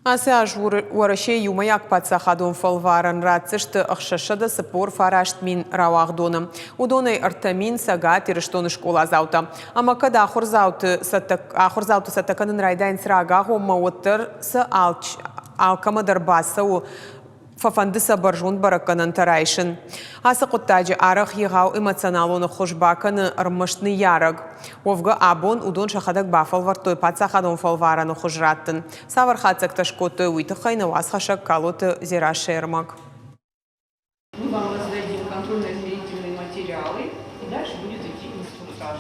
Ацы аз Уӕрӕсейы иумӕйаг паддзахадон фӕлварӕн ратдзысты 649 мин рауагъдоны. Уыдонӕй 3000 Цӕгат Ирыстоны скъоладзаутӕ. Ӕмӕ кӕд ахуырдзауты цӕттӕ, ахуырдзауты цӕттӕ кӕнын райдайынц рагагъоммӕ, уӕддӕр сӕ алкӕмӕ дӕр бацӕуы фӕфӕнды сӕ бӕрзонд бӕрӕггӕнӕнтӕ райсын. Ацы хъуыддаджы арӕх егъау эмоционалон ӕххуыс бакӕны ӕрмӕст ныййарӕг. Уӕвгӕ абон уыдон сӕхӕдӕг бафӕлвӕрдтой паддзахадон фӕлварӕны хуыз раттын. Цавӕр хатдзӕгтӕ скодтой, уый тыххӕй нӕ уацхӕссӕг Калоты Дзерассӕйы ӕрмӕг. Мы вам раздадим контрольно-измерительные материалы, и дальше будет идти инструктаж.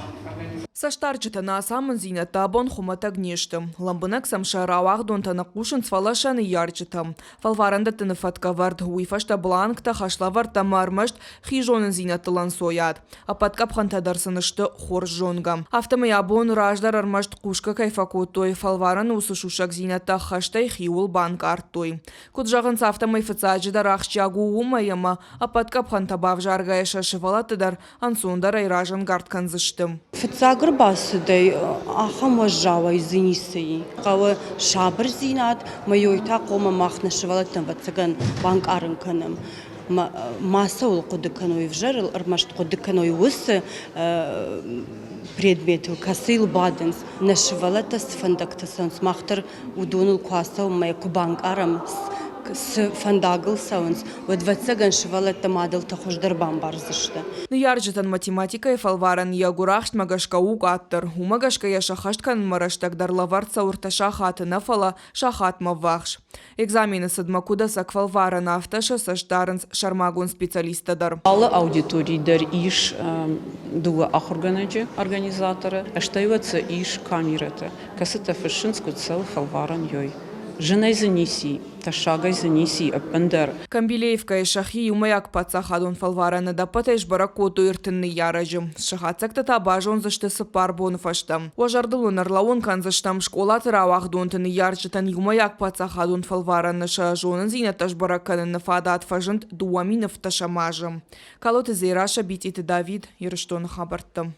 Цӕстдарджытӕн ацы амынддзинӕдтӕ абон хуымӕтӕг не сты. Лӕмбынӕг сӕм сӕ рауагъдонтӕ ныхъхъусынц, фӕлӕ сӕ ныййарджытӕ. Фӕлварӕн дӕттыны фӕткӕвӕрд, уый фӕстӕ бланктӕ, хӕслӕвӕрдтӕ ӕмӕ ӕрмӕст хи зонындзинӕдтыл ӕнцойад. Ӕппӕт къӕпхӕнтӕ дӕр сын сты хорз зонгӕ. Афтӕмӕй абон раздӕр ӕрмӕст хъусгӕ кӕй фӕкодтой, фӕлварӕны уыцы сусӕгдзинӕдтӕ ӕххӕстӕй хиуыл банкъардтой. Куыд зӕгъынц, афтӕмӕй фыццаджыдӕр ахсджиаг у уымӕй, ӕмӕ ӕппӕт къӕпхӕнтӕ бавзаргӕйӕ сӕ сывӕллӕтты дӕр ӕнцондӕрӕй разӕнгард кӕндзысты. Фыццаг ӕрбацыдӕй ахӕм уӕззауӕй дзы ницы и. Хъӕуы сабырдзинад, мӕ та хъуамӕ мах нӕ сывӕллӕттӕн, ӕвӕццӕгӕн, банкъарын кӕнӕм. Мацӕуыл хъуыды кӕной ӕвзӕрыл, ӕрмӕст хъуыды кӕной уыцы предметыл, кӕцыйыл бадынц. Нӕ сывӕллӕттӕ цы фӕндӕгтӕ цӕуынц, мах дӕр уыдоныл куы ацӕуӕм ӕмӕ куы банкъарӕм, цы фӕндагыл цӕуынц, уӕд, ӕвӕццӕгӕн, сывӕллӕттӕ мадӕлтӕ хуыздӕр бамбардзысты. Ныййарджытӕн математикӕйы фӕлварӕн йӕ гуырахстмӕ гӕсгӕ у къаддӕр. Уымӕ гӕсгӕ йӕ сӕххӕст кӕнынмӕ рӕстӕг дӕр лӕвӕрд цӕуы ӕртӕ сахаты нӕ, фӕлӕ сахатмӕ ввахс. Экзамены цыдмӕ куыд ӕцӕг фӕлварӕн, афтӕ сӕ цӕст дарынц сӕрмагонд специалисттӕ дӕр. Алы аудиторийы дӕр ис дыууӕ ахуыргӕнӕджы организаторы, стӕй уӕд дзы ис камерӕтӕ. кӕцытӕ фыссынц, куыд цӕуы фӕлварӕн ёй. Зынӕй дзы ници, тӕссагӕй дзы ници ӕппындӕр. Камбилеевкӕйы сӕхи иумӕйаг паддзахадон фӕлварӕны ӕдӕппӕтӕй сбӕрӕг кодтой 30 ныййарӕджы. Сӕ хатдзӕгтӕ та базондзысты цыппар боны фӕстӕ. Уӕ зӕрдыл уын ӕрлӕууын кӕндзыстӕм, скъолаты рауагъдонты ныййарджытӕн иумӕйаг паддзахадон фӕлварӕны сӕ зонындзинӕдтӕ сбӕрӕг кӕныны фадат фӕзынд 2015 азы. Калоты Дзерассӕ, Битъиты Давид, Ирыстоны хабӕртты.